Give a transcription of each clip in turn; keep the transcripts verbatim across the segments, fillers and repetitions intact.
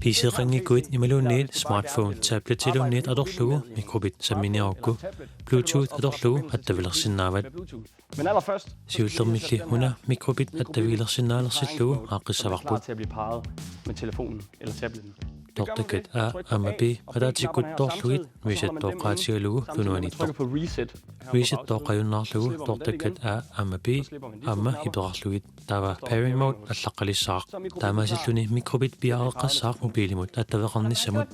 P C-qanngikkuit imaluunniit smartphone, tabletiluunniit atorlugu mikrobit samminiarukku Bluetooth atorlugu attavilersinnaavat. Men allerførst, siullermilli una mikrobit attavigilersinnaalersillugu aaqqissavarput. Klar til at blive parret med telefonen eller tabletten. Toortakkat A aamma B ataatsikkut toorlugit reset-tooqqaatigillugu tunuaniittoq. Reset-tooqqajunnaarlugu toortakkat A aamma B aamma iperarlugit. Taava pairing mode allaqqalissaaq. Taamaasilluni mikrobit piareeqqassaaq mobilimut attaveqarnissamut.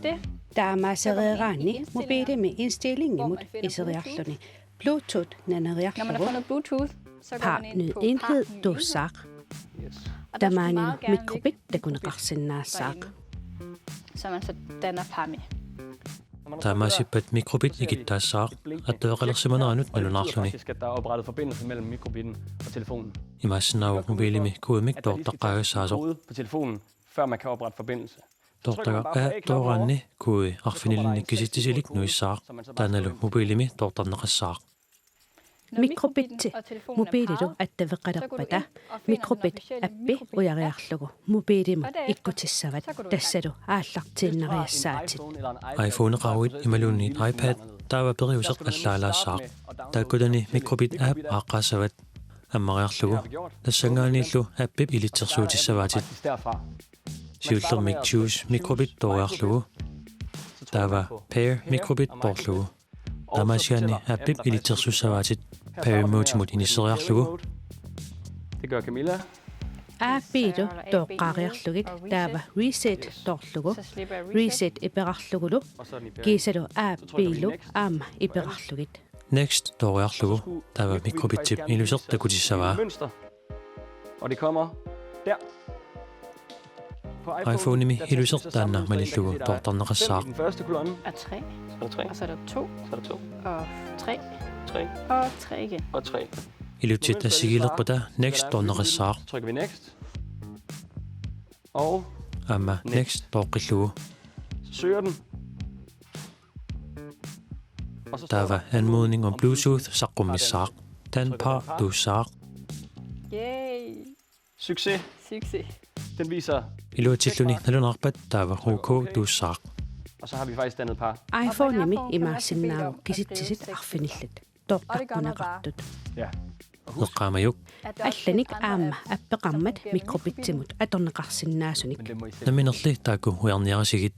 Taamaasereeraanni mobilimi indstillingimut iseriarluni Bluetooth naneriarlugu. Når man har fundet Bluetooth, så går man ind på par-nyhed-enhed. Tuussaaq. Tamaanilu mikrobit takuneqarsinnaassaaq. Så man så danner par med. Taamaasippat mikrobit ikittaassaaq attaveqalersimaneranut nalunaarluni. Faktisk, at der er oprettet forbindelse mellem mikrobitten og telefonen. Imaassinnaavoq mobilimi kodemik toortaqqaagassaasoq. Kode på telefonen, før man kan oprette forbindelse. Toortagaq A tooraanni kode arfinilinnik kisitsisilik nuissaaq. Taannalu mobilimi toortarneqassaaq. Mikrobitsi mobililu attaveqalerpata mikrobit appi ujariarlugu mobilimut ikkutissavat, tassalu aallartiinnariassaatit. iPhoneqaruit imaluunniit iPad taava periuseq allaalaassaaq. Taakkutani mikrobit app aaqqaassavat ammariarlugu. Tassanngaanniillu appip ilitsersuutissavaatit. Siullermik Choose mikrobit tooriarlugu. Taava Pair mikrobit toorlugu. Taamaasiaanni appip ilitsersuussavaatit pairing modemut inisseriarlugu. Det gør Camilla. A B-lu tooqqaariarlugit taava reset toorlugu. Reset iperarlugulu kiisalu A B-lu aamma iperarlugit. Next tooriarlugu taava mikrobitsip iluseq takutissavaa. Mønster. Og det kommer der. På iPhone, iPhonemi der iluseq taanna malillugu toortarneqassaaq. Fem i den første kolonne. Og tre. Så er der tre. Og så er der to. Så er der to. Og tre. Tre. Og tre igen. Og tre. Ilutsit assigiilerpata next toorneqassaaq. Trykker vi next. Og aamma next tooqqillugu. Så søger den. Taava anmodning om Bluetooth saqqummissaaq. Tan par tuussaaq. Yay. Succes. Succes. Den viser. Iluatsilluni nalunaarpat taava OK tuussaaq. Og så har vi faktisk dannet par. iPhone-imi imaassinnaavoq kisitsisit arfinillit toortaqquneqartut. Ja. Eqqaamajuk. Allanik aamma appeqarmat mikrobitsimut atorneqarsinnaasunik. Namminerli taakku ujarniarisigit.